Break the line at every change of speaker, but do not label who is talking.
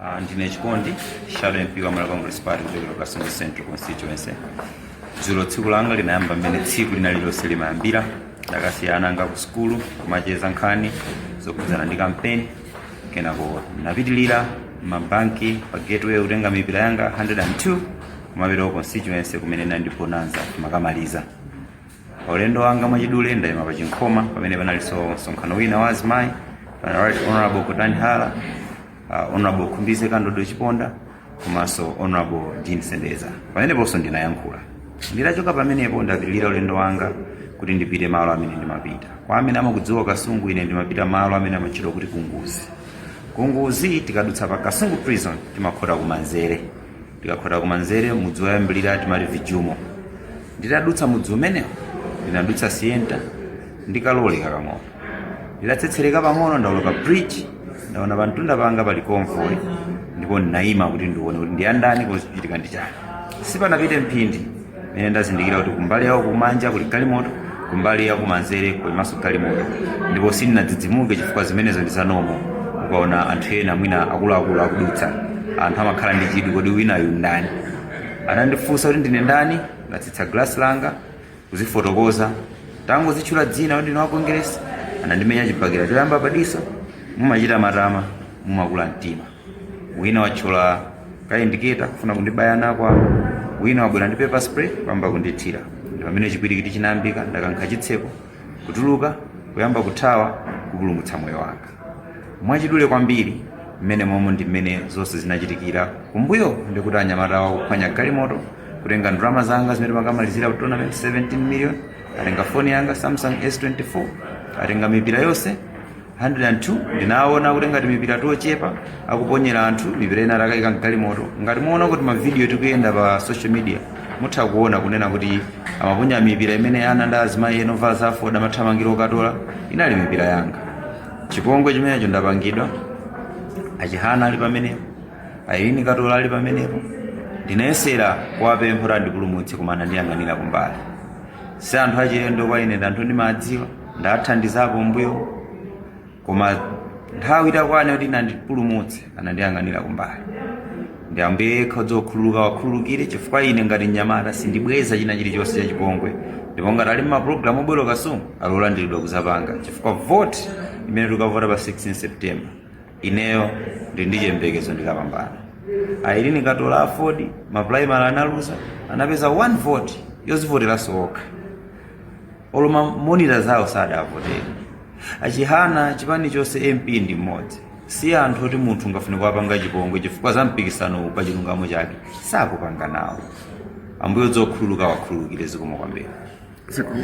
Ndine Chikondi, shadow MP wa Malawi Congress Party kuchokera Kasungu Central Constituency. Dzulo tsiku langa linayamba mmene tsiku lina lililonse limayambira. Ndakasiya ana anga ku sukulu, kumacheza nkhani zokhudzana ndi kampeni. Kenako napitilira mabanki pa Gateway kutenga mipira yanga 102, kumapita ku constituency kumene nali ndi bonanza makamaliza. Paulendo wanga, mwachidule, ndayima pa Chinkhoma pamene panalinso msonkhano wina wa azimayi. Pana Right Honorable Kotani Hala, Honorable Khumbize Kandodo Chiponda komanso Honorable Jean Sendeza. Pameneponso ndinayankhula. Nditachoka pamenepo, ndapitilira ulendo wanga kuti ndipite malo amene ndimapita. Kwa amene amakudziwa Kasungu, ine ndimapita malo amene amatchedwa kuti Kunguzi. Kunguzi, tikadutsa pa Kasungu Prison, timakhota kumanzere. Tikakhota kumanzere, mudzi woyambirira timati Vijumo. Nditadutsa mudzi umenewo, ndinadutsa Sienta ndikalole kakang'ono. Ndidatsetsereka pang'ono, ndawoloka bridge, ndaona pamtunda panga pali convoy, ndipo ndinayima kuti ndione kuti ndiyandani, kuchitika ndi chani. Sipanapite mphindi mene ndazindikira kuti kumbali yawo kumanja kuli galimoto, kumbali ya kumanzere kulimanso galimoto, ndipo sindinadzidzimuke chifukwa zimenezo ndi za normal. Ukaona anthu ena mwina akuluakulu akudutsa, anthu amakhala ndi chidwi, kodi winayu ndani? Anandifunsa kuti ndine ndani. Ndatsitsa glasi langa kuzifotokoza, tangozitchula dzina kuti ndine wa Congress, anandimenya chibakera choyamba padiso. Mumachita matama, mumakula mtima. Wina wathyola ka indicator kufuna kundibaya nako apo, wina wabwera ndi pepper spray kuyamba kundithira. Ndi pamene chipwirikiti chinayambika. Ndakankha chitseko, kutuluka, kuyamba kuthawa kupulumutsa moyo wanga. Mwachidule kwambiri, mmene momwe ndi mmene zonse zinachitikira. Kumbuyo ndikuti anyamata wakuphwanya galimoto, kutenga ndalama zanga zimene pangamalizira ku tournament, 17 million, atenga foni yanga Samsung S24, atenga mipira yonse 102. Ndinaona kuti ngati mipira tochepa akuponyera anthu, mipira ina atakayika mgalimoto. Ngati muona kuti mavidiyo tikuyenda pa social media, mutha kuona kunena kuti amaponya mipira imene ana ndi azimayi ena ovala za AFORD amathamangira okatola, inali mipira yanga. Chipongwe chimenecho ndapangidwa. Achihana ali pamenepo, Aini Katola ali pamenepo. Ndinayesera kuwapempha kuti andipulumutse, koma anandiyang'anira kumbali. Si anthu achilendo kwa ine, ndi anthu ndimadziwa, ndathandizapo mbuyo, koma nthawi itakwana kuti inandipulumutse, anandiyang'anira kumbali. Ndi Ambuye yekha udzokhululuka wakhululukire, chifukwa ine ngati mnyamata sindibweza china chilichonse cha chipongwe. Ndipo ngati ali mmapulogalamu obwera Kasungu, alolandiridwa kuzapanga, chifukwa vote imene tikavota pa 16 September, ineyo ndi ndi chiyembekezo ndikapambana. Ailini Katola, AFORD, maprimary analuza, anapeza one vote yozivoteranso okha, olo ma monitor zawo sadavotere. Achihana, chipani chonse MP ndi mmodzi. Si anthu oti munthu ungafune kuwapanga chipongwe, chifukwa za mpikisano pa chilungamo chake sakupanga nawo. Ambuye udzokhululuka wakhululukire. Zikomo kwambiri.
Zikomo.